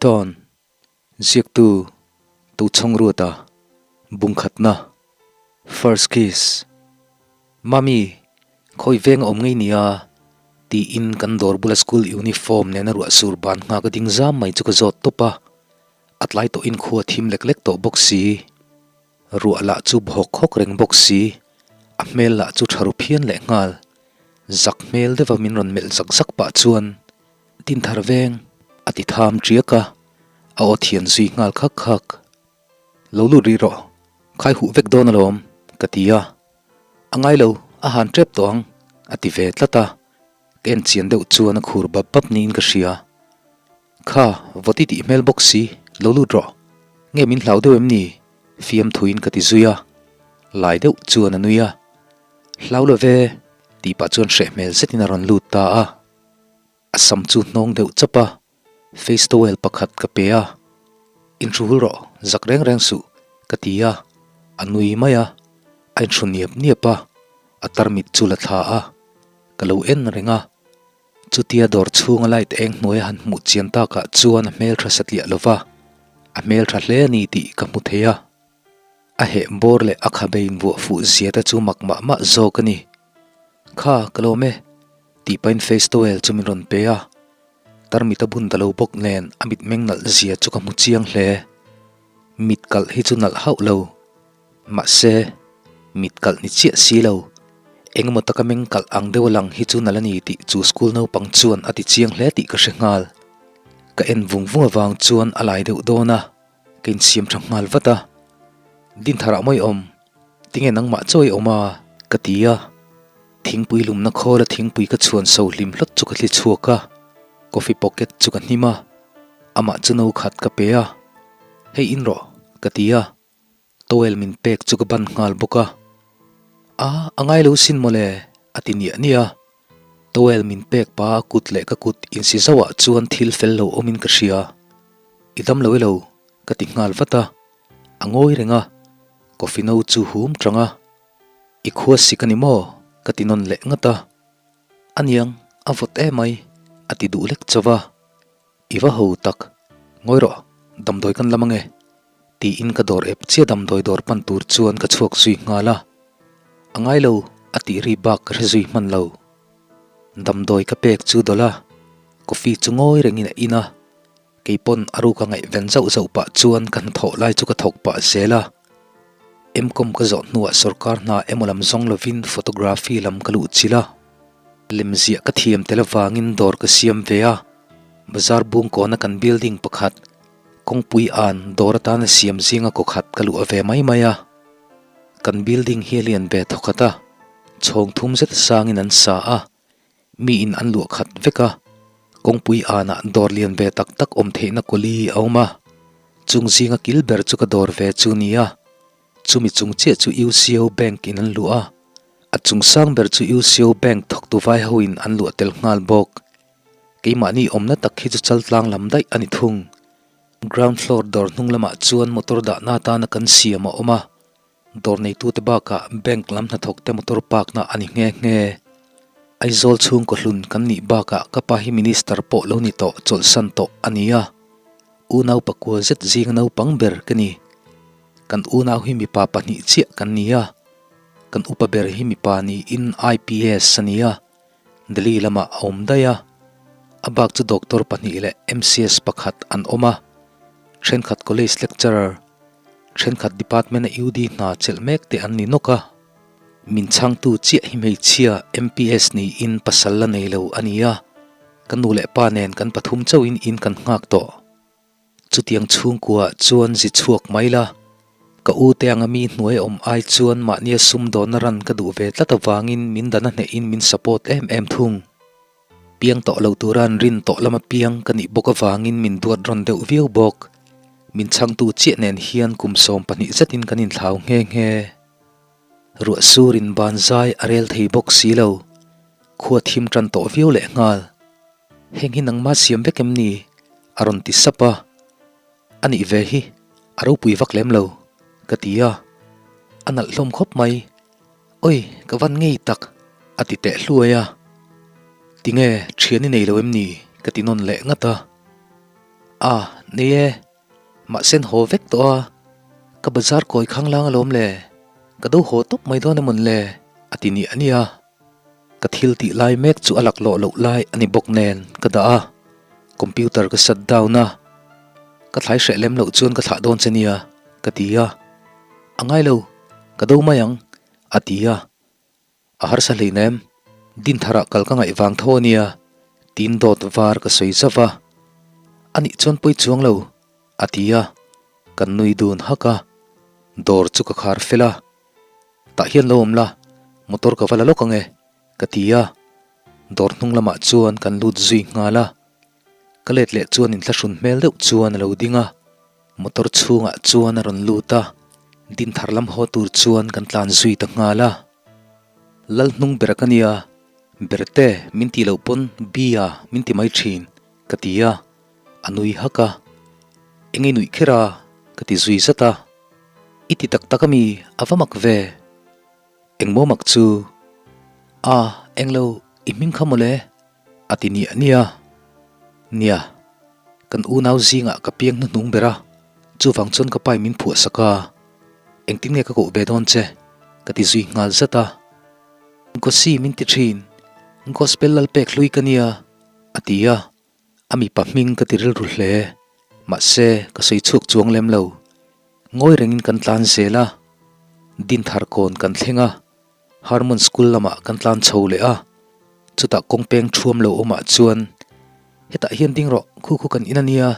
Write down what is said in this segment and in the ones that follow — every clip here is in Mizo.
Tawn, Ziaktu, Tochhawngruata, Bungkhatna, First Kiss, Mami, khawi veng a awm ngei nia? tiin kan dawr bula school uniform nena ruah sur ban nghak a ding zam mai chu ka zawt tawp a, a tlai tawhin khua thim lek lek tawh bawk si. Ruah lah chu bawk hawk reng bawk si, a hmel lah chu tha ru phian leh nghal. Zak hmel deuha min rawn melh zak zak pah chuan, Dinthar veng, a ti tham ṭiak a, a aw thian zui nghal khak khak. Lo lut rih rawh, khai huh vek dawn alawm, ka ti a. A ngai lo, a han ṭep tawh ang, a ti ve tlat a. Ka en chian deuh chuan a khur bap bap niin ka hria. Kha, vawt i tih hmel bawk si, lo lut rawh. Nge min hlau deuh em ni? Fiam thuin ka ti zui a. Lai deuh chuan a nui a. Hlau lo ve, tih pah chuan hreh hmel zetin a rawn lut ta a. A sam chu hnawng deuh chap a, face towel pakhat ka pe a. Inhru hul rawh, zak reng reng suh, ka ti a. A nui mai a, a inhru niap niap a, a tarmit chu la thla a. Ka lo en reng a. Chutia dawr chhunga light eng hnuai a han hmuh chian takah chuan a hmeltha satliah lo va, a hmeltha hle a ni tih ka hmu thei a. A heh bawr leh a khabe invuah fuh zia te chu mak mah mah zawk a ni. Kha, ka lawm e, tih pahin face towel chu min rawn pe a. Tarmit a bun ta lo bawk nen a mitmeng nalh zia chu ka hmu chiang hle. Mit kalh hi chu nalh hauh lo. Mahse, mit kalh ni chiah si lo. Engemaw taka meng kalh ang deuh a lang hi chu nalh a ni tih chu school naupang chuan a ti chiang hle tih ka hre nghal. Ka en vung vung avang chuan a lai deuh dawn a, ka insiam tha nghal vat a. Dintharah mawi awm, tinge nangmah chaw i awm a? ka ti a. Thingpui lumna khawla thingpui ka chhuan so hlim hlawt chu ka thli chhuak a, coffee pocket chu ka hnim a, amah chu no khat ka pe a. Hei in rawh, ka ti a. Towel min pek chu ka ban nghal bawk a, A, a ngai lo sin mawle, a ti niah niah a. Towel min pek pa a kut leh ka kut insi zauhah chuan thil fel lo awmin ka hria. I dam lo elo? ka ti nghal vat a. A ngawi reng a, coffee no chu hum tang a. I khua sik a ni maw? ka ti nawn leh ngat a. Aniang, a vawt emai, a ti duh lek chauh a. I va ho tak, ngawi rawh, damdawi kan lam ange, tiin ka dawr ep chiah damdawi dawr pan tur chuan ka chhuak zui nghal a. A ngai lo, a tih ri bak ka hre zui hman lo. Damdawi ka pek chu dawlh a, coffee chu ngawi rengin a in a. Keipawn a ruka ngaihven zauh zauh pah chuan ka hnathawh lai chu ka thawk pah zel a. Mcom ka zawh hnuah sorkar hna emaw lam zawng lovin photography lam ka luh chilh a. Lemziah ka thiam tel avangin dawr ka siam ve a, bazar bungkawna kan building pakhat, kawngpui an dawr atana siam zinga kaw khat ka luh a ve mai mai a. Kan building hi a lian ve thawkhat a, chhawng thum zet sangin an sa a, mi in an luah khat vek a, kawngpui anah dawr lian ve tak tak awm theihna kawli a awm a, chung zinga kil ber chu ka dawr ve chu nia. Chumi chung chiah chu UCO Bank in an luah a, a chung sang ber chu UCO Bank thawktu vai ho in an luah tel nghal bawk. Keimahni awmna tak hi chu chaltlang lam daih a ni thung. Ground floor dawr hnung lamah chuan motor dahna atana kan siam a awm a, dawr neitute bakah bank lam hnathawkte motor park na a ni nghe nghe. Aizawl chhungkaw hlun kan nih bakah ka pa hi minister pawh lo ni tawh chawlhsan tawh a ni a, unau pakua zet zinga naupang ber ka ni. Kan unau hi mipa pahnih chiah kan ni a, kan upa ber hi mipa niin IPS a ni a, Delhi lamah a awm daih a, a bak chu doctor pahnih leh MCS pakhat an awm a, thenkhat college lecturer, thenkhat department a UD hna chelh mek te an ni nawk a. Min chhangtu chiah hi hmeichhia MPS niin pasal la nei lo a ni a, ka nu leh pa nen kan pathum chauhin in kan nghak tawh. Chutiang chhungkuaah chuan zi chhuak mai la, ka u te anga mi hnuai awm ai chuan mahnia sumdawnna ran ka duh ve tlat avangin min dan a hnehin min support em em thung. Piang tawh lo tura an rin tawh lama piang ka nih bawk avangin min duat rawn deuh viau bawk. Min chhangtu chiah nen hian kum 12 zetin kan inthlau nghe nghe. Ruah surin ban zai a rel thei bawk si lo, khua thim tan tawh viau lehnghal. Heng hi nangma siam vek em ni? a rawn ti sap a. A nih ve hi, a ropui vak lem lo, ka ti a. A nalh hlawm khawp mai. Oi, ka van ngei tak, a ti teh hluai a. Tinge, thian i nei lo em ni? ka ti nawn leh ngat a. A, Nei e, mahse an haw vek tawh a, ka bazar kawi khanglang alawm le, ka do haw tawp mai dawn emawn le, a ti niah niah a. Ka thil tih lai mek chu a laklawh loh lai a ni bawk nen ka dah a, computer ka shut down a, ka thlai hreh lem loh chuan ka thlah dawn che nia, ka ti a. A ngai lo, ka do mai ang, a ti a. A harsa hleinem, Dintharah kal ka ngaih vang tho a nia, tiin dawt var ka sawi zauh va. A nih chuan pawi chuang lo, a ti a, kan nui dun hak a. Dawr chu ka khar fel a, Tah hian lo awm la, motor ka va la lawk ang e, ka ti a. Dawr hnung lamah chuan kan lut zui nghal a. Ka let leh chuan inthlahrun hmel deuh chuan a lo ding a, motor chhungah chuan a rawn lut a, Dinthar lam haw tur chuan kan tlan zui ta nghal a. Lal hnung ber ka nia, Berte min tih loh pawn Bia min ti mai thin, ka ti a, a nui hak a. Eng i nuih kher a? ka ti zui zat a. I ti tak tak ami, a va mak ve. Engmaw mak chu? A, englo, i hming kha mawle. A ti niah niah a. Nia, kan unau zingah ka piang hnuhnung ber a, chuvang chuan ka pai min phuah sak a. Engtin nge ka koh ve dawn che? ka ti zui nghal zat a. Gosi min ti thin, Gospel Lalpek hlui ka nia, a ti a. A mipa hming ka ti rilru hle, mahse ka sawi chhuak chuang lem lo. Ngawi rengin kan tlan zel a, Dinthar kawn kan thleng a. Harmon School lamah kan tlan chho leh a, chutah kawng peng thuam lo awmah chuan, Hetah hian ding rawh, khu khu kan in a nia,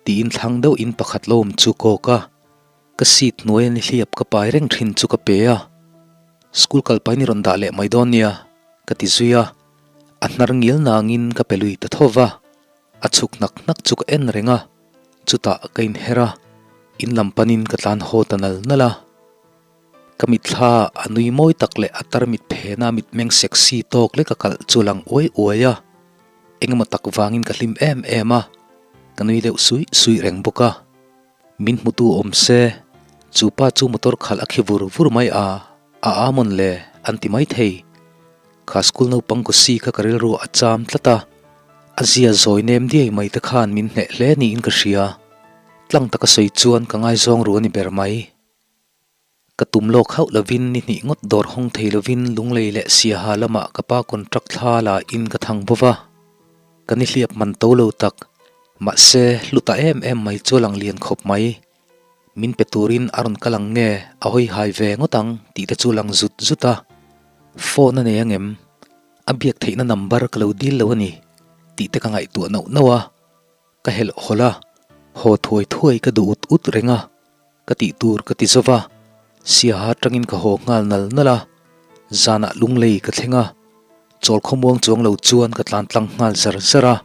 tiin thlang deuh in pakhat lo awm chu kawk a, ka seat hnuaia nihliap ka pai reng thin chu ka pe a, School kal pain i rawn dah leh mai dawn nia, ka ti zui a, a hnar ngil nangin ka pe lui ta tho va, a chhuk hnak hnak chu ka en reng a, chutah ka inher a, in lam panin ka tlan haw ta nal nal a. Ka mitthla a nui mawi tak leh a tarmit phena mitmeng sexy tawk lek a kalh chu lang uai uai a, engemaw tak vangin ka hlim em em a, ka nui deuh suih suih reng bawk a. Min hmutu awm se, chu pa chu motor khalh a khi vur vur mai a, a amawn le an ti mai thei. Kha school naupang kawsi kha ka rilru a cham tlat a, a zia zawi nem diai mai te khan min hneh hle niin ka hria. Tlang taka sawi chuan ka ngaizawng ru a ni ber mai. Ka tum lawk hauh lovin ni hnih ngawt dawr hawng thei lovin Lunglei leh Siaha lamah ka pa contract thla la in ka thang bawv a. Ka ni hliap man to lo tak. Mahse, hlu ta em em mai chu a lang lian khawp mai. Min pe turin a rawn kal ang nge a hawi hai ve ngawt ang tih te chu lang zut zut a. Phone a nei angem? A biak theihna number ka lo dil lo a ni tih te ka ngaihtuah nauh nauh a. Ka helh hawlh a, haw thuai thuai ka duh ut ut reng a, ka tih tur ka ti zova, Siaha atangin ka haw nghal nal nal a, zanah lunglei ka thleng a, chawl khawmuang chuang lo chuan ka tlan tlang nghal zar zar a,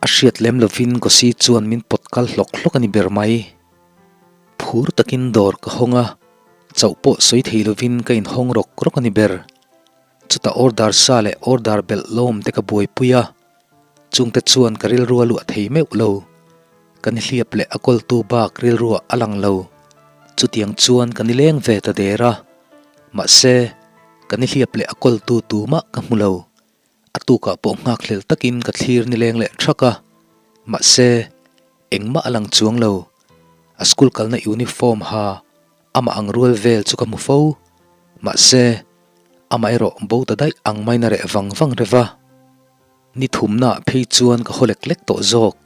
a hriat lem lovin Gosi chuan min pawt kal hlawk hlawk a ni ber mai. Phur takin dawr ka hawng a, chauh pawh sawi thei lovin ka inhawng rawk rawk a ni ber. Chutah order sa leh order belh lawm te ka buaipui a, Chungte chuan ka rilrua luah thei meuh lo. Ka nihliap leh a kawltu bak rilruah a lang lo. Chutiang chuan ka nileng ve ta der a. Mahse, ka nihliap leh a kawltu tumah ka hmu lo. A tukah pawh nghakhlel takin ka thlir nileng leh thak a. Mahse, engmah a lang chuang lo. A school kalna uniform ha amah ang rual vel chu ka hmu fo. Mahse, amah erawh bo ta daih ang main a reh vang vang reuh va. Ni thumnaah phei chuan ka haw lek lek tawh zawk.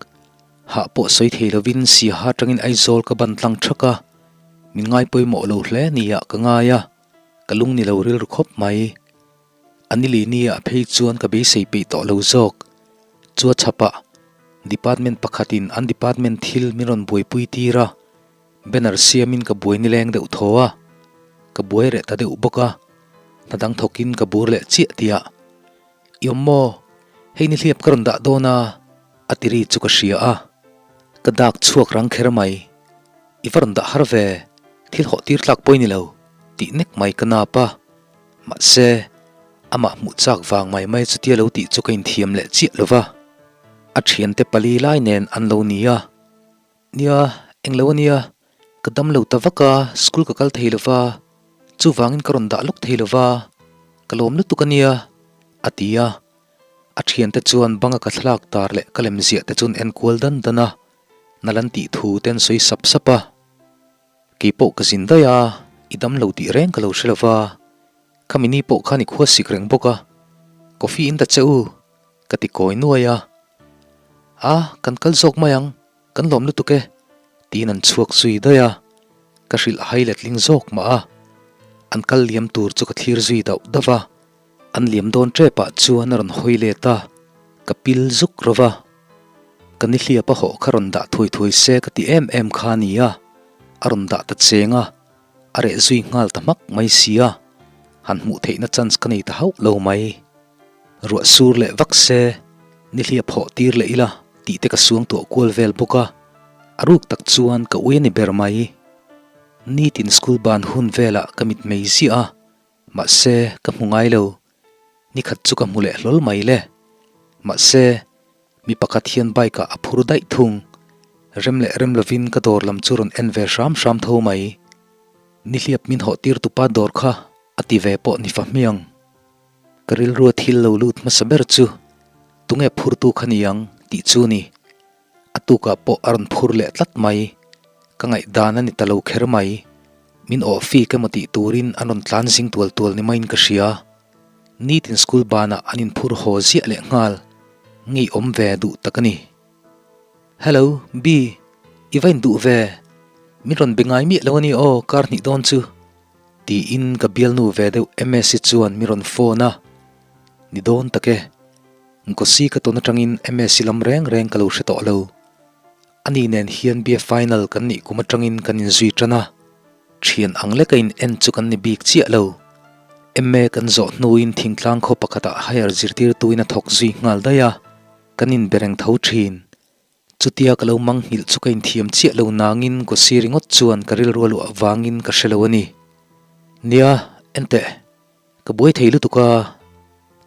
Hah pawh sawi thei lovin Siaha atangin Aizawl ka ban tlang thak a, min ngai pawimawh lo hle niah ka ngai a, ka lung ni lo rilru khawp mai. A ni li niah phei chuan ka beisei peih tawh lo zawk. Chua chhapah department pakhatin an department thil min rawn buaipui tir a, banner siamin ka buai nileng deuh thaw a, ka buai reh ta deuh bawk a, hna dang thawkin ka bur leh chiah tiah. I awm maw? Hei ni hliap ka rawn dah dawn a, a ti ri chu ka hria a. Ka dak chhuak rang kher mai. I va rawn dah har ve, thil hawh tir tlak pawh i ni lo, tih nek mai ka nap a. Mahse, amah hmuh chak vang mai mai chutia lo tih chu ka inthiam leh chiah lo va. A thiante pali lai nen an lo ni a. Nia, englo a nia, ka dam lo ta vak a, school ka kal thei lo va, chuvangin ka rawn dah lawk thei lo va, ka lawm lutuk a nia, a ti a. A thiante chuan banga ka thlalak tar leh ka lem ziah te chuan en kual dan dan a. Nal an tih thu te an sawi sap sap a. Kei pawh ka zin daih a, i dam lo tih reng ka lo hre lo va. Khami ni pawh khan i khua sik reng bawk a, coffee in ta che u, ka ti kawi nuai a. A, kan kal zawk mai ang, kan lawm lutuk e, tiin an chhuak zui daih a. Ka hrilh hai letling zawk mah a, an kal liam tur chu ka thlir zui dauh dauh va. An liam dawn tep ah chuan a rawn hawi let a, ka pil zuk ro va. Ka nihliap a hawh kha rawn dah thuai thuai se ka ti em em kha a ni a, a rawn dah ta cheng a, a reh zui nghal ta hmak mai si a, han hmuh theihna chance ka nei ta hauh lo mai. Ruah sur leh vak se, nihliap hawh tir leh ila tih te ka suang tuah kual vel bawk a, a ruk tak chuan ka ui a ni ber mai. Nitin school ban hun velah ka mitmei ziah a, Mahse, ka hmu ngai lo. Nikhat chu ka hmu leh hlawl mai le. Mahse, mi pakhat hian bike ah a phur daih thung. Rem leh rem lovin ka dawr lam chu rawn en ve hram hram tho mai. Nihliap min hawh tir tupa dawr kha a ti ve pawh ni fa hmiang. Ka rilrua thil lo lut hmasa ber chu tunge phurtu kha ni ang tih chu ni. A tukah pawh a rawn phur leh tlat mai. Ka ngaihdan a ni ta lo kher mai. Min awh fik emaw tih turin an rawn tlan zing tual tual ni maiin ka hria. Nitin school banah an inphur haw ziah leh nghal. Ngeiawm ve duh tak a ni. Hello, B, i va induh ve? Min rawn be ngai miah lo a ni aw, kar hnih dawn chu. Tiin ka bialnu ve deuh Msi chuan min rawn phone a. Ni dawn tak e. Gosi ka tawn atangin Msi lam reng reng ka lo hre tawh lo. Ani nen hian bia final kan nih kum atangin kan inzui tan a, thian ang leka in en chu kan ni bik chiah lo. MA kan zawh hnuin thingtlang khaw pakhatah higher zirtirtuin a thawk zui nghal daih a, kan inbe reng tho thin. Chutia ka lo mangnghilh chu ka inthiam chiah lo nangin Gosi ringawt chuan ka rilru a luah vangin ka hre lo a ni. Nia, enteh, ka buai thei lutuk a,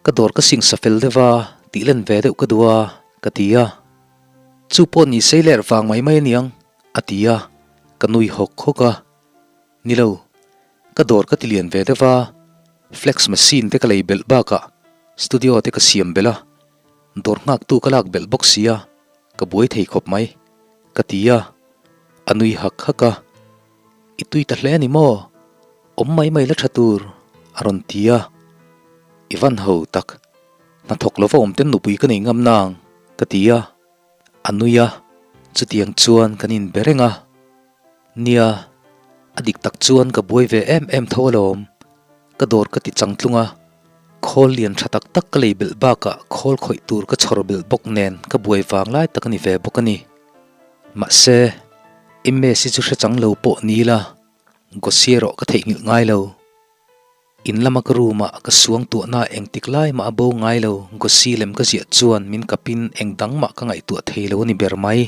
ka dawr ka singsa fel deuh a, tih len ve deuh ka duh a, ka ti a. Chu pawh ni sei ler vang mai mai aniang, a ti a, ka nui hawk hawk a. Ni lo, ka dawr ka ti lian ve deuh a, flex machine te ka lei belh bakah studio te ka siam belh a, Dawr nghaktu ka lak belh bawk sia, ka buai thei khawp mai, ka ti a, a nui hak hak a. I tui ta hle a ni maw? Awm mai mai la tha tur, a rawn ti a. I van ho tak, hnathawk lova awm ten nupui ka nei ngam nang, ka ti a. A nui a, chutiang chuan kan inbe reng a. Nia, a dik tak chuan ka buai ve em em tho alawm. Ka dawr ka ti changtlung a, khawl lian tha tak tak ka lei belh bakah khawl khawih tur ka chhawr belh bawk nen ka buai vang lai tak a ni ve bawk a ni. Mahse, Ms hi chu hre chang lo pawh ni ila, Gosi erawh ka theihnghilh ngai lo. In lama ka room ah ka suang tuahna engtik lai mah a bo ngai lo, Gosi lem ka ziah chuan min kapin eng dang mah ka ngaihtuah thei lo a ni ber mai.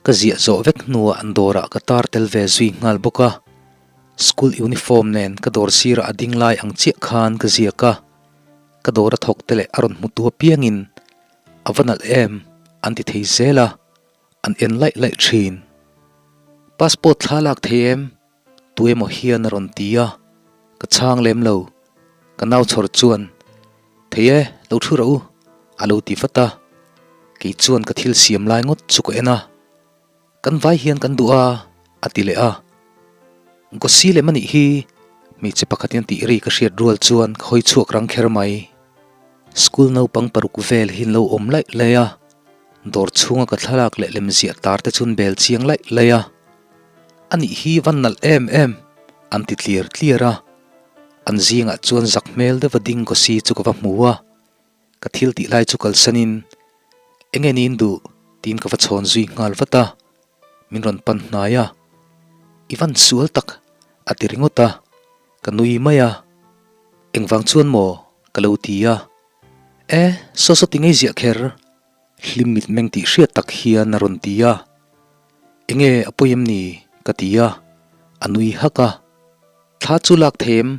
Ka ziah zawh vek hnuah an dawrah ka tar tel ve zui nghal bawk a, school uniform nen ka dawr sirah a ding lai ang chiah khan ka ziak a, ka dawr a thawk te leh a rawn hmutu apiangin a va nalh em an ti thei zel a, an en laih laih thin. Passport thla lak thei em? Tu emaw hian a rawn ti a, ka chhang lem lo. Ka nau chhawr chuan, Thei e, lo thu rawh u, a lo ti vat a. Kei chuan ka thil siam lai ngawt chu ka en a, Kan vai hian kan duh a, a ti leh a. Gosi lem a nih hi, hmeichhe pakhatin a tih ri ka hriat rual chuan ka hawi chhuak rang kher mai. School naupang paruk vel hi an lo awm laih laih a, dawr chhunga ka thlalak leh lemziah tar te chu an bel chiang laih laih a. A nih hi van nalh em em, an ti tliar tliar a. An zingah chuan zak hmel deuha ding Gosi chu ka va hmu a, ka thil tih lai chu kalsanin, Enge niin duh? tiin ka va chhawn zui nghal vat a, min rawn pan hnai a. I van sual tak, a ti ringawt a, ka nui mai a. Engvang chuan maw? ka lo ti a. E, saw saw ti ngei ziah kher. Hlim mitmeng tih hriat tak hian a rawn ti a, Enge a pawi em ni? ka ti a, a nui hak a. Thla chu lak thei em?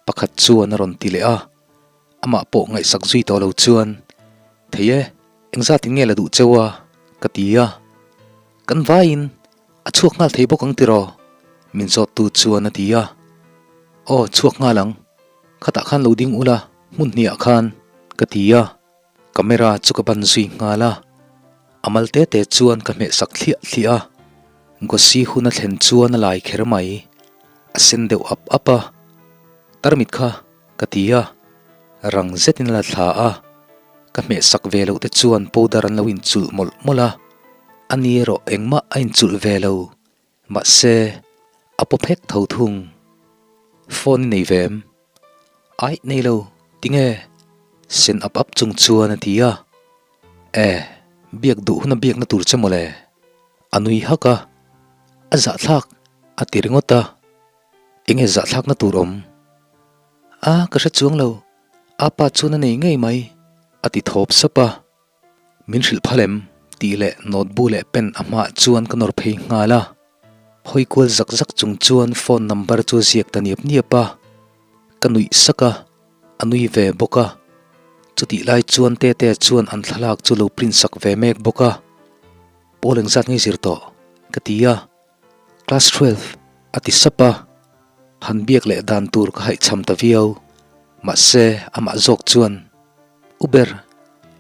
pakhat chuan a rawn ti leh a, amah pawh ngaihsak zui tawh lo chuan, Thei e, engzatin nge la duh cheu a? ka ti a. Kan vaiin a chhuak nghal thei bawk ang tiraw? min zawttu chuan a ti a. Aw, chhuak nghal ang. Khatah khan lo ding ula, hmun hniah khan, ka ti a. Camera chu ka ban zui nghal a. A mal te te chuan ka hmeh sak thliah thliah a, Gosi hun a thlen chuan a lai kher mai. A sen deuh ap ap a, Tarmit kha ka ti a, rang zetin a la thla a, ka hmeh sak ve loh te chuan powder an lo inchulh mawlh mawlh a, ani erawh engmah a inchulh ve lo. Mahse, a paw phek tho thung. Phone i nei ve em? Aih, nei lo, tinge? Sen ap ap chung chuan a ti a. E, biak duh huna biakna tur che mawle. A nui hak a, a zahthlak a ti ringawt a. Enge zahthlakna tur awm? A, ka hre chuang lo, apa chuan a nei ngei mai, a ti thawp sap a. Min hrilh phal em? tih leh note bu leh pen a hmaah chuan ka nawr phei nghal a. Hawi kual zak zak chung chuan phone number chu a ziak ta niap niap a. Ka nuih sak a, a nui ve bawk a. Chutih lai chuan Tete chuan an thlalak chu lo print sak ve mek bawk a. Pawl engzat nge zir tawh? ka ti a. Class 12 a ti sap a. Han biak leh dan tur ka haihchham ta viau. Mahse, amah zawk chuan, U ber,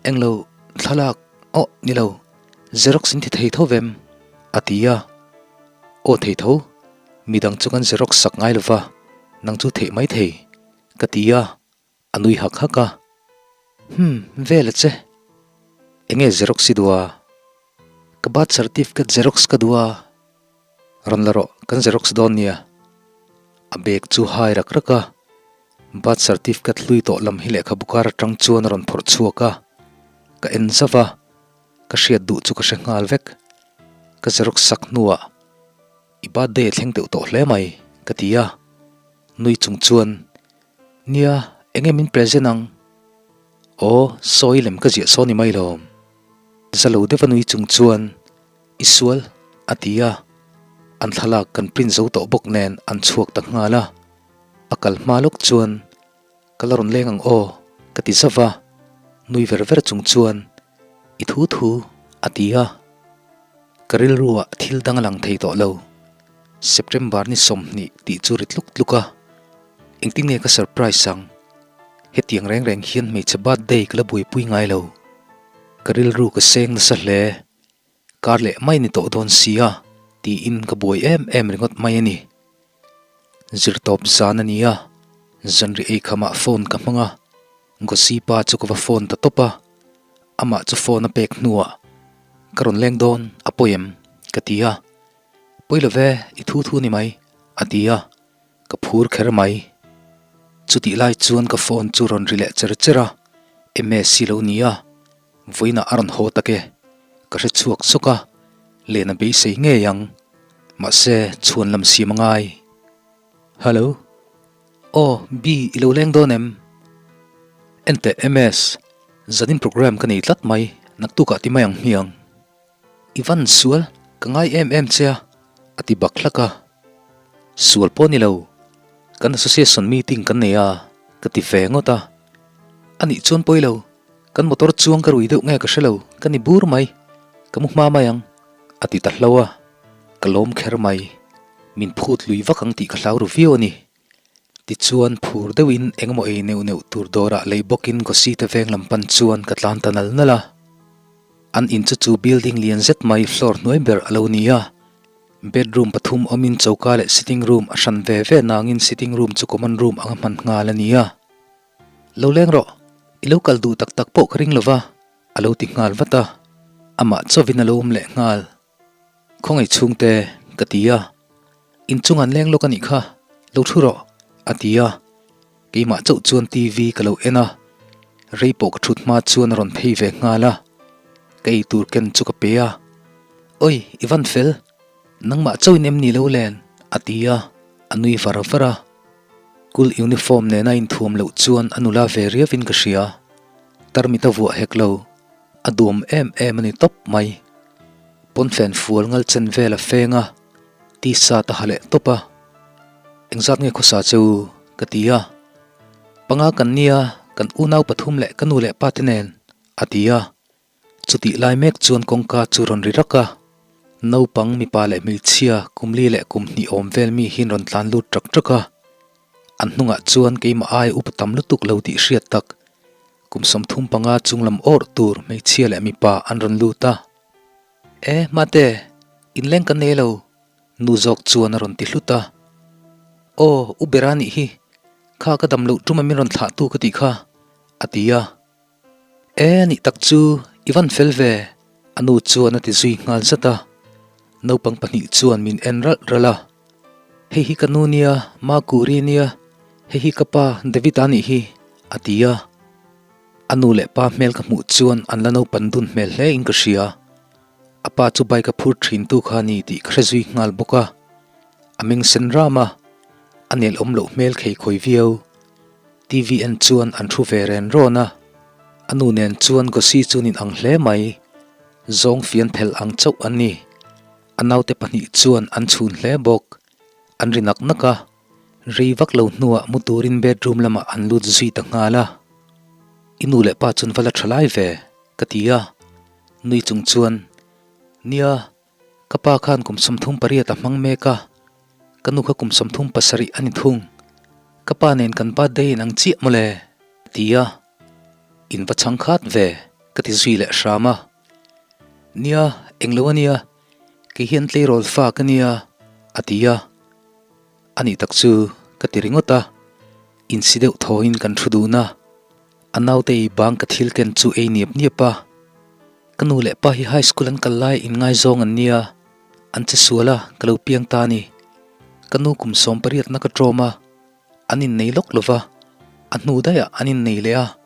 englo thlalak aw ni lo, Xerox in ti thei tho vem? a ti a. Aw thei tho, midang chu kan Xerox sak ngai lova, nang chu theih mai thei, ka ti a. A nui hak hak a, Hum, vel a che. Enge Xerox i duh a? Ka birth certificate Xerox ka duh a. Rawn la rawh, kan Xerox dawn nia. A bag chu hai rak rak a, birth certificate hlui tawh lam hi lehkhabu kar atang chuan a rawn phawrh chhuak a. Ka en zauh a, ka hriat duh chu ka hre nghal vek. Ka Xerox sak hnuah I birthday a thleng deuh tawh hle mai, ka ti a. Nui chung chuan, Nia, enge min present ang? Aw, sawi lem ka ziah sawn ni mai lawm. Za lo deuha nui chung chuan, I sual, a ti a. An thlalak kan print zo tawh bawk nen an chhuak ta nghal a. A kal hma lawk chuan, Ka la rawn leng ang aw, ka ti zauh va. Nui ver ver chung chuan, I thu thu, a ti a. Ka rilruah thil dang a lang thei tawh lo. September ni 20 tih chu ri tluk tluk a. Engtin nge ka surprise ang? Hetiang reng reng hian hmeichhe birthday ka la buaipui ngai lo. Ka rilru ka seng nasa hle. Kar leh mai ni tawh dawn sia tiin ka buai em em ringawt mai a ni. Zirtawp zan a ni a, zanri eikhamah phone ka hmang a, Gosi pa chu ka va phone ta tawp a, amah chu phone a pek hnuah ka rawn leng dawn a pawi em? ka ti a, Pawi lo ve, i thu thu ni mai a ti a, ka phur kher mai. Chutih lai chuan ka phone chu rawn ri leh cher cher a, MS hi lo ni a, Vawiinah a rawn haw tak e, ka hre chhuak zawk a, len a beisei ngei ang. Mahse, chhuan lam siam a ngai. Hello. Aw, B, i lo leng dawn em? Enteh, MS, zanin programme ka nei tlat mai, naktukah ti mai ang hmiang. I van sual, ka ngai em em che a, a ti bak hlak a. Sual pawh ni lo, kan association meeting kan nei a, ka ti ve ngawt a. A nih chuan pawi lo, kan motor chuang ka rui deuh nge ka hre lo, ka ni bur mai, ka mu hma mai ang, a ti ta hlo a. Ka lawm kher mai, min phut lui vak ang tih ka hlau ru viau a ni. Tichuan phur deuhin engemaw ei neuh neuh tur dawrah lei bawkin Gosi te veng lam pan chuan ka tlan ta nal nal a. An in chu chu building lian zet mai floor hnuai ber a lo ni a. Bedroom pathum awmin choka leh sitting room a hran ve ve nangin sitting room chu common room anga hman nghal a ni a. Lo leng rawh, i lo kal duh tak tak pawh ka ring lova, a lo ti nghal vat a. Amah chawvin a lo awm leh nghal. Khawngaih chhungte, ka ti a. Inchung an leng lawk a nih kha, lo thu rawh, a ti a. Keimah chauh chuan TV ka lo en a, rei pawh ka thut hma chuan a rawn phei ve nghal a. Ka ei tur ken chu ka pe a. Oi, i van fel, nangmah chauhin em ni lo len? a ti a, a nui var var a. School uniform nena inthuam loh chuan a nula ve riauin ka hria. Tarmit a vuah hek lo. A duam em em a ni tawp mai. Pawnfen fual ngal chen vel a feng a, t-shirt a ha leh tawp a. Engzat nge khawsa che u? ka ti a. Panga kan nia, kan unau pathum leh ka nu leh pa te nen, a ti a. Chutih lai mek chuan kawngka chu rawn ri rak a. Naupang mipa leh hmeichhia kumli leh kum hnih awm vel mi hian rawn tlan lut ṭak ṭak a. An hnungah chuan keimah ai upa tam lutuk lo tih hriat tak. Kum 35 chung lam awrh tur hmeichhia leh mipa an rawn lut a. E, Mate, inleng kan nei lo, nu zawk chuan a rawn ti hlut a. Aw, u Bera nih hi, kha ka dam loh ṭuma min rawn thlah tu ka tih kha, a ti a. E, nih tak chu, i van fel ve, a nu chuan a ti zui nghal zat a. Naupang pahnih chuan min en ralh ralh a. Hei hi ka nu nia, Ma Kuri nia, hei hi ka pa David-a nih hi, a ti a. A nu leh pa hmel ka hmuh chuan an la naupan dun hmel hle in ka hria. A pa chu bike a phur thin tu kha a ni tih ka hre zui nghal bawk a. A meng sen ram a, a nel awm loh hmel khei khawi viau. TV en chuan an thu ve ren rawn a. A nu nen chuan Gosi chu nin ang hle mai. Zawng fian phel ang chauh an ni. A naute pahnih chuan an chhun hle bawk. An ri nak nak a. Rei vak lo hnuah mu turin bedroom lamah an lut zui ta nghal a. I nu leh pa chuan va la tha lai ve, ka ti a. Nui chung chuan, Nia, ka pa khan kum 38 a hmang mek a, ka nu kha kum 37 a ni thung. Ka pa nen kan birthday in ang chiah mawle, a ti a. In va chhang khat ve, ka ti zui leh hram a. Nia, englo a nia, kei hian tleirawl fa ka nia, a ti a. A nih tak chu ka ti ringawt a, insi deuh thawin kan thu dun a, a naute ei bang ka thil ken chu ei niap niap a. Ka nu leh pa hi high school an kal lai inngaizawng an nia, an che sual a, ka lo piang ta a ni. Ka nu kum 18 na ka ṭawm a, an innei lawk lo va, a hnu daihah an innei leh a.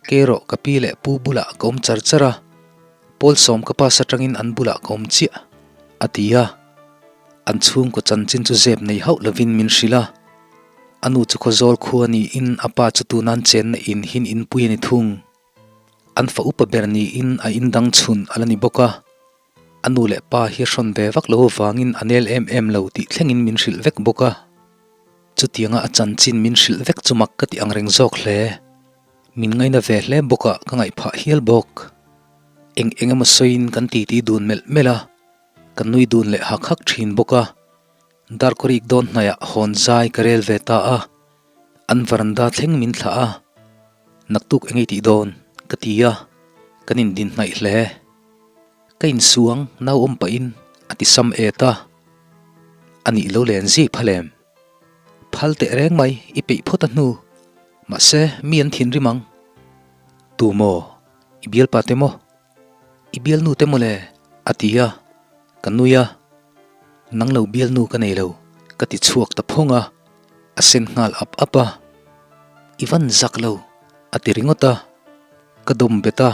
Kei erawh ka pi leh pu bulah ka awm char char a, Pawl sawm ka pass atangin an bulah ka awm chiah, a ti a. An chhungkaw chanchin chu zep nei hauh lovin min hrilh a. A nu chu Khawzawl khua niin a pa chu tunan chenna in hin inpui a ni thung. An fa upa ber niin a indang chhun a la ni bawk a. A nu leh pa hi a hrawn ve vak lo avangin a nel em em lo tih thlengin min hrilh vek bawk a. Chutianga a chanchin min hrilh vek chu mak ka ti angreng zawk hle. Min ngaina ve hle bawk a, ka ngaih phah hial bawk. Eng eng emaw sawiin kan titi dun melh melh a, kan nui dun leh hak hak thin bawk a. Darkawrik dawn hnaiah hawn zai ka rel ve ta a, an varanda thleng min thlah a. Naktuk eng ei tih dawn? ka ti a, kan indin hnaih hle. Ka insuang nau awm pahin a ti sam et a, a nih lo len zui phal em? Phal teh reng mai, i peih phawt a hnu. Mahse, mi an thinrim ang. Tu maw? I bialpa te maw? I bialnu te maw le? A ti a, ka nui a. Nang lo bialnu ka nei lo, ka ti chhuak ta phawng a, a sen nghal ap ap a. I van zak lo, a ti ringawt a. Ka dawm bet a,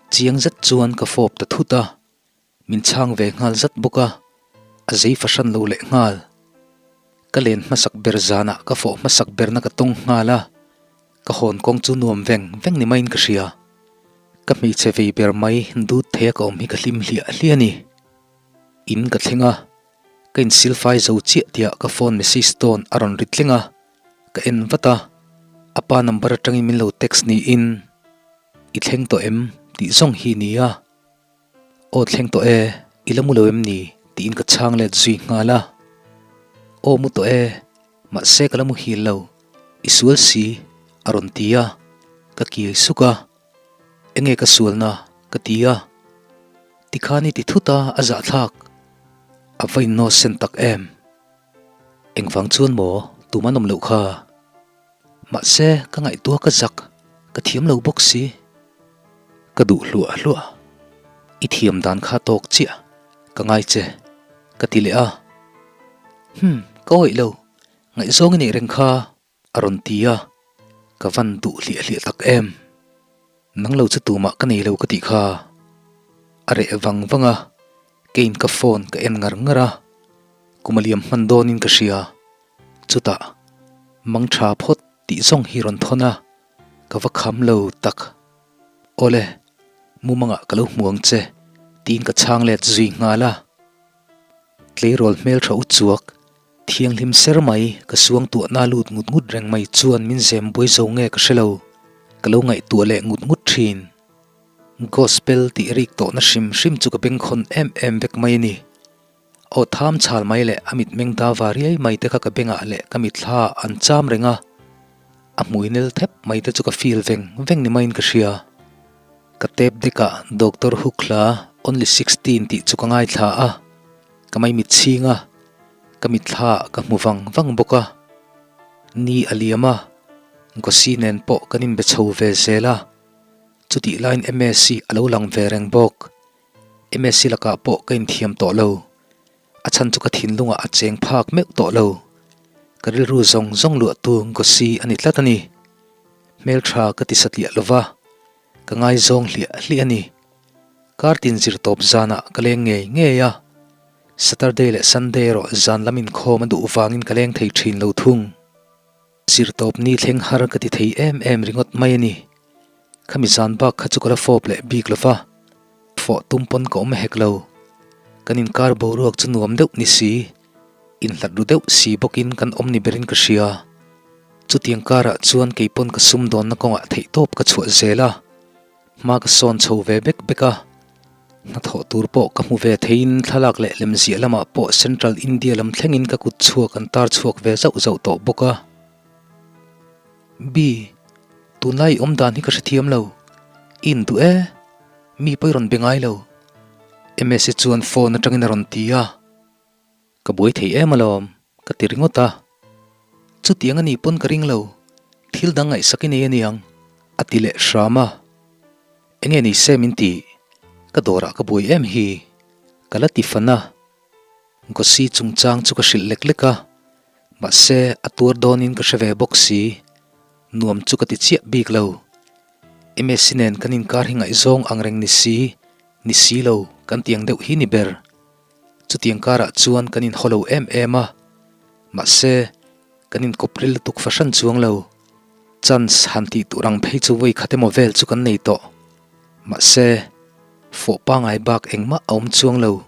chiang zet chuan ka fawp ta thut a. Min chhang ve nghal zat bawk a, a zei fahran lo leh nghal. Ka len hmasak ber zanah ka fawh hmasak berna ka tawng nghal a, ka hawn kawng chu nuam veng veng ni maiin ka hria. Ka hmeichhe vei ber mai dut theia ka awm hi ka hlim hliah hliah a ni. In ka thleng a, ka insilfai zo chiah tiah ka phone message tawn a rawn ri thleng a, ka en vat a, a pa number atangin min lo text niin, I thleng tawh em? tih zawng hi ni a. Aw thleng tawh e, i la mu lo em ni? tiin ka chhang let zui nghal a. Aw mu tawh e, mahse ka la muhil lo, i sual si, a rawn ti a, ka kiai suk a. Enge ka sualna? ka ti a. Tikhan i ti thut a, a zahthlak. A va innawsen tak em? Engvang chuan maw tum an awm loh kha? Mahse, ka ngaihtuah ka zak, ka thiam lo bawk si. Ka duh hluah hluah. I thiam dan kha tawk chiah, ka ngai che, ka ti leh a. Hum, ka awih lo, ngaihzawng i neih reng kha, a rawn ti a. Ka van duh hliah hliah tak em. Nang lo chu tumah ka nei lo ka tih kha. A reh vang vang a, keiin ka phone ka en ngar ngar a. Kum a liam hman dawnin ka hria. Chutah, mang tha phawt tih zawng hi rawn thawn a, ka va kham lo tak. Awle, mumangah ka lo hmu ang che, tiin ka chhang let zui nghal a. Tleirawl hmeltha u chuak, thianghlim ser mai, ka suangtuahna lut ngut ngut reng mai chuan min zem buai zo nge ka hre lo, ka lo ngaihtuah leh ngut ngut thin. Gospel tih rik tawhna hrim hrim chu ka bengkhawn em em vek mai a ni. Aw tham chhal mai leh a mitmeng da va riai mai te kha ka bengah leh ka mitthla an cham reng a, a hmui nel thep mai te chu ka feel veng veng ni maiin ka hria. Ka tape deck ah Doctor Hook hla Only 16 tih chu ka ngaithla a, ka maimit chhing a, ka mitthla ah ka hmu vang vang bawk a. Ni a liam a, Gosi nen pawh kan inbe chho ve zel a, chutih laiin Msi a lo lang ve reng bawk. Msi lakah pawh ka inthiam tawh lo. A chhan chu ka thinlungah a cheng phak meuh tawh lo. Ka rilru zawng zawng luahtu Gosi a ni tlat a ni. Hmeltha ka ti satliah lo va, ka ngaizawng hliah hliah a ni. Kar tin zir tawp zanah ka leng ngei ngei a, Saturday leh Sunday erawh zan lam inkhawm a duh vangin ka leng thei thin lo thung. Zir tawp ni thleng har ka ti thei em em ringawt mai a ni. Khami zan bak kha chu ka la fawp leh bik lo va, fawh tum pawn ka awm hek lo. Kan inkar boruak chu nuam deuh ni si, inhlat ru deuh si bawkin kan awm ni berin ka hria. Chutiang karah chuan kei pawn ka sumdawnna kawngah theihtawp ka chhuah zel a, hma ka sawn chho ve bek bek a. Hnathawh tur pawh ka hmu ve theiin thlalak leh lemziah lamah pawh Central India lam thlengin ka kut chhuak an tar chhuak ve zauh zauh tawh bawk a. B, Tunlai i awm dan hi ka hrethiam lo. I induh e? Mi pawh i rawn be ngai lo. Msa chuan phone atangin a rawn ti a. Ka buai thei em alawm, ka ti ringawt a. Chutiang a nih pawn ka ring lo, thil dang ngaihsak i nei aniang, a ti leh hram a. Enge ni se min ti, ka dawrah ka buai em hi, ka la ti fan a. Gosi chungchang chu ka hrilh lek lek a, mahse a tuar dawnin ka hre ve bawk si, nuam chu ka ti chiah bik lo. Msi nen kan inkar hi ngaihzawng ang reng ni si, ni si lo kan ti ang deuh hi ni ber. Chutiang karah chuan kan inhaw lo em em a, mahse, kan inkawp ril lutuk fahran chuang lo. Chance han tih tur ang phei chu vawi khat emaw vel chu kan nei tawh. Mahse, fawh pangai bak engmah a awm chuang lo.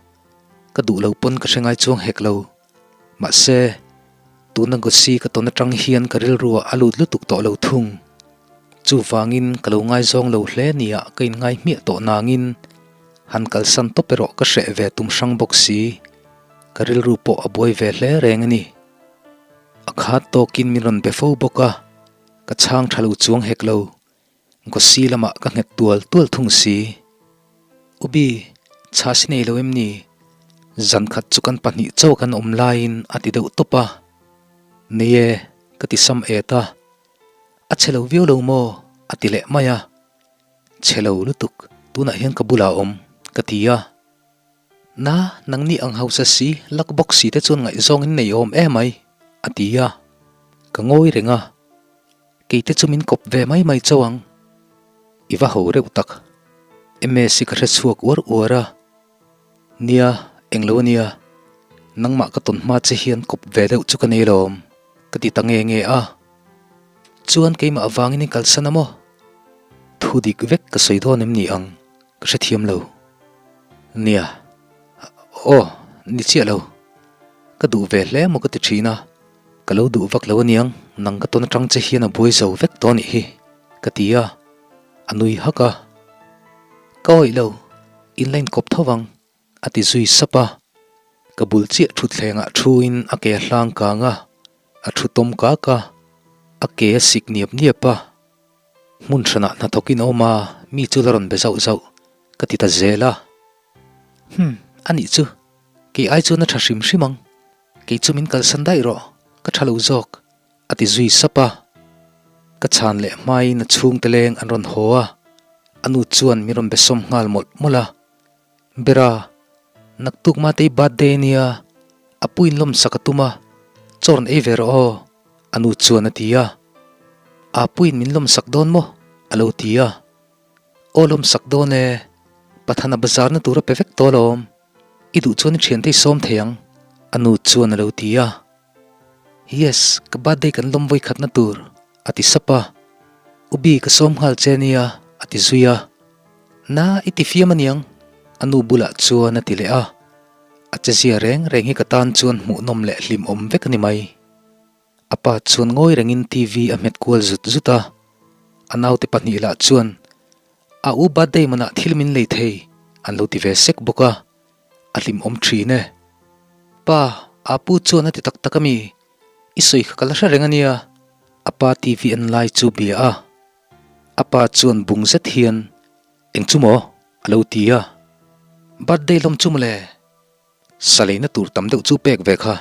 Ka duh lo pawn ka hre ngai chuang hek lo. Mahse, tuna Gosi ka tawn atang hian ka rilruah a lut lutuk tawh lo thung. Chuvangin ka lo ngaizawng lo hle nia ka inngai hmiah tawh nangin han kalsan tawp erawh ka hreh ve tum hrang bawk si. Ka rilru pawh a buai ve hle reng a ni. A khat tawkin min rawn be fo bawk a, ka chhang tha lo chuang hek lo. Gosi lamah ka nghet tual tual thung si. Ubi, chhasi nei lo em ni? Zan khat chu kan pahnih chauh kan awm laiin a ti deuh tawp a. Nei e, ka ti sam et a. A chhe lo viau lo maw? a ti leh mai a. Chhe lo lutuk, tunah hian ka bulah a awm, ka ti a. Na, nangni ang hausa si, luck box si te chuan ngaihzawng in nei awm emai, a ti a. Ka ngawi reng a, kei te chu min kawp ve mai mai chauh ang. I va ho reuh tak. Msi ka hre chhuak uar uar a. Nia, englo ania, nangmah ka tawn hma che hian kawp ve deuh chu ka nei lawm, ka ti ta nge nge a. Chuan keimah avangin i kalsan a maw? Thu dik vek ka sawi dawn em ni ang, ka hrethiam lo. Nia, aw, ni chiah lo. Ka duh ve hle maw ka ti thin a, ka lo duh vak lo aniang, nang ka tawn atang che hian a buai zo vek tawh anih hi, ka ti a, a nui hak a. Ka awih lo. In la inkawp tho vang, a ti zui sap a. Ka bul chiah thutthlengah thuin a ke a hlang kang a, a thu tawm kak a, a ke a sik niap niap a. Hmun hranah hnathawkin a awm a, mi chu la rawn be zauh zauh, ka ti ta zel a. Hum, a nih chu, kei ai chuan a tha hrim hrim ang, kei chu min kalsan daih rawh, ka tha lo zawk, A ti zui sap a, ka chhan leh hmain a chhungte leng an rawn haw a, a nu chuan min rawn be sawm nghal mawlh mawlh a. Bera, naktuk Matei birthday a nia, a pu in lawmsak a tum a, chaw rawn ei ve rawh aw, a nu chuan a ti a. Aa pu in min lawmsak dawn maw? a lo ti a. Aw lawmsak dawn e, Pathana bazarna tur a pe vek tawh alawm, i duh chuan i thiante i sawm thei ang, a nu chuan a lo ti a. Yes, ka birthday kan lawm vawi khatna tur, a ti sap a. Ubi ka sawm nghal che nia, a ti zui a. Na, i ti fiam aniang, a nu bulah chuan a ti leh a. A chezia reng reng hi ka tan chuan hmuhnawm leh hlimawm vek a ni mai. A pa chuan ngawi rengin TV a hmet kual zut zut a. A naute pahnih lah chuan, A u birthday manah thil min lei thei, an lo ti ve sek bawk a. A hlimawm thin e. Pa, Apu chuan a ti tak tak a mi? I sawi kha ka la hre reng a nia. A pa TV en lai chu bia a. A pa chuan bung zet hian. Eng chu maw? A lo ti a. Birthday lawm chu mawle. Sa leina tur tam deuh chu pek ve kha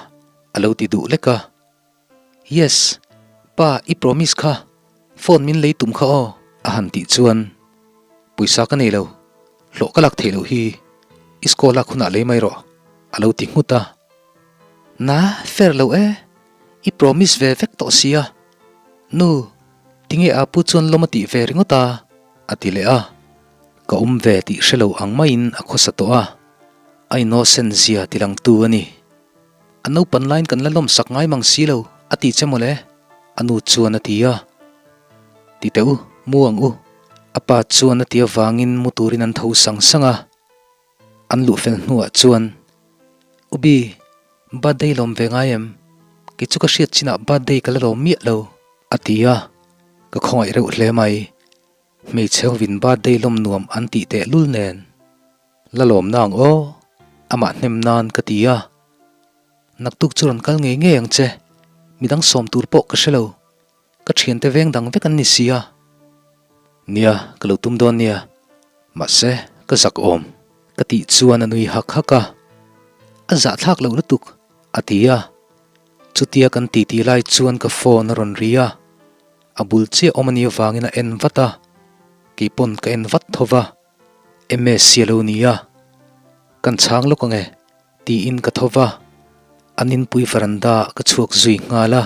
a lo ti duh lek a. Yes, pa i promise kha, phone min lei tum kha aw a han tih chuan pawisa ka nei lo, hlawh ka lak theih loh hi i score lak hunah lei mai rawh a lo ti nghut a. Na, fair lo e, i promise ve vek tawh sia. Nu, tinge a pu chuan lawm a tih ve ringawt a a ti leh a. Ka awm ve tih hre lo ang maiin a khawsa tawh a, a innocent zia tilangtu a ni. A naupan laiin kan la lawm sak ngai mang si lo, a ti che mawle, a nu chuan a ti a. Ti teh u, mu ang u, a pa chuan a ti avangin mu turin an tho sang sang a. An luh fel hnuah chuan, U Bi, birthday lawm ve ngai em? Kei chu ka hriat chinah birthday ka la lawm miah lo, a ti a, ka khawngaih reuh hle mai. Hmeichhe hovin birthday lawm nuam an tih teh lul nen. La lawm na ang aw, amah hnem nan ka ti a. Naktuk chu rawn kal ngei ngei ang che, midang sawm tur pawh ka hre lo, ka thiante veng dang vek an ni si a. Nia, ka lo tum dawn nia, mahse ka zak awm ka tih chuan a nui hak hak a. A zahthlak loh lutuk, a ti a. Chutia kan titi lai chuan ka phone a rawn ri a. A bul chiah awm a nih avangin a en vat a, keipawn ka en vat tho va, MS hi a lo ni a, kan chhang lawk ang e tiin ka tho va, an inpui veranda ah ka chhuak zui nghal a.